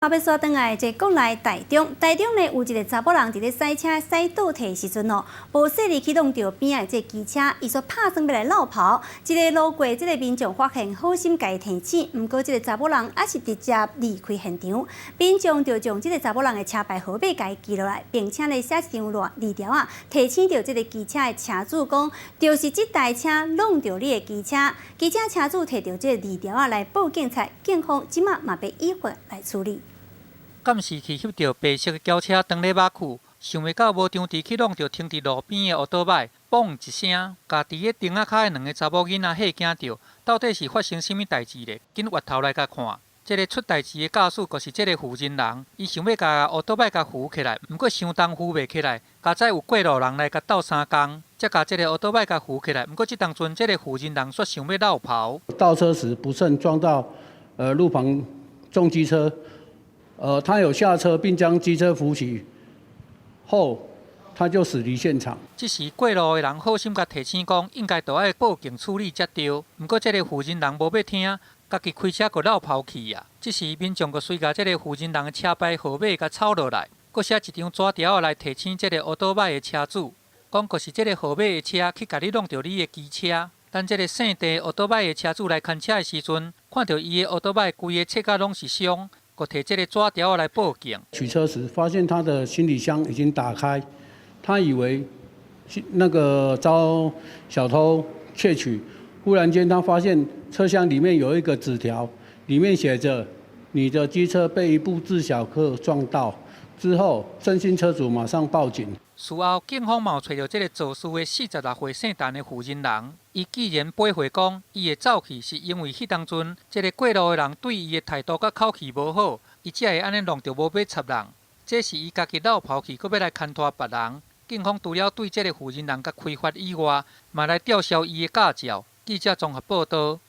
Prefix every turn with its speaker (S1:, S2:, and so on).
S1: 後欲煞轉來，這國內台中，台中呢有一个查某人佇咧駛車駛倒退時陣哦，無細膩去挵著邊仔的這機車，伊煞拍算欲來落跑。這个路過這个民眾發現，好心共伊提醒，毋過這个查某人猶是直接離開現場。民眾就將這个查某人的車牌號碼共伊記落來，並且呢寫一張紙條仔，提醒著這个機車的車主講，就是這台車挵著你的機車。機車車主提著這个字條仔來報警察，警方這馬嘛欲依法來處理。
S2: 監視器翕著白色的轎車當咧馬去，想袂到無張持去挵著停佇路邊的烏多擺，嘣一聲，共佇咧燈仔跤的兩个查某囡仔嚇驚著。到底是發生啥物代誌咧？緊越頭來共看，這个出代誌的駕駛就是這个負責人，伊想欲共烏多擺共扶起來，毋過傷重扶袂起來，佳哉有過路人來共鬥相共，才共這个烏多擺共扶起來。毋過這當陣，這个負責人煞想欲落跑。
S3: 倒車時不慎撞到路旁重機車。他有下車並將機車扶起後，他就駛離現場。
S2: 這時過路的人好心共提醒講，應該著愛報警處理才對。毋過這个負責人無欲聽，家己開車閣落跑去啊！這時民眾閣隨共這个負責人的車牌號碼共抄落來，閣寫一張紙條仔來提醒這个烏多擺的車主，講就是這个號碼的車去共你挵著你的機車。等這个姓鄭烏多擺的車主來牽車的時陣，看著伊的烏多擺規个切甲攏是傷。閣提這个紙條仔來報警。
S3: 取車時發現他的行李箱已經打開，他以為那個遭小偷竊取。忽然間，他發現車廂裡面有一個紙條，裡面寫着：“你的機車被一部自小客撞到。”之後，鄭姓車主馬上報警。
S2: 事後，警方嘛有揣著這个肇事的46歲姓陳的負責人。伊既然駁回講，伊會走去是因為彼當陣這个過路的人對伊的態度佮口氣無好，伊才會按呢挵著無欲插人。這是伊家己落跑去，閣欲來牽拖別人。警方除了對這个負責人共開罰以外，嘛來吊銷伊的駕照。記者綜合報導。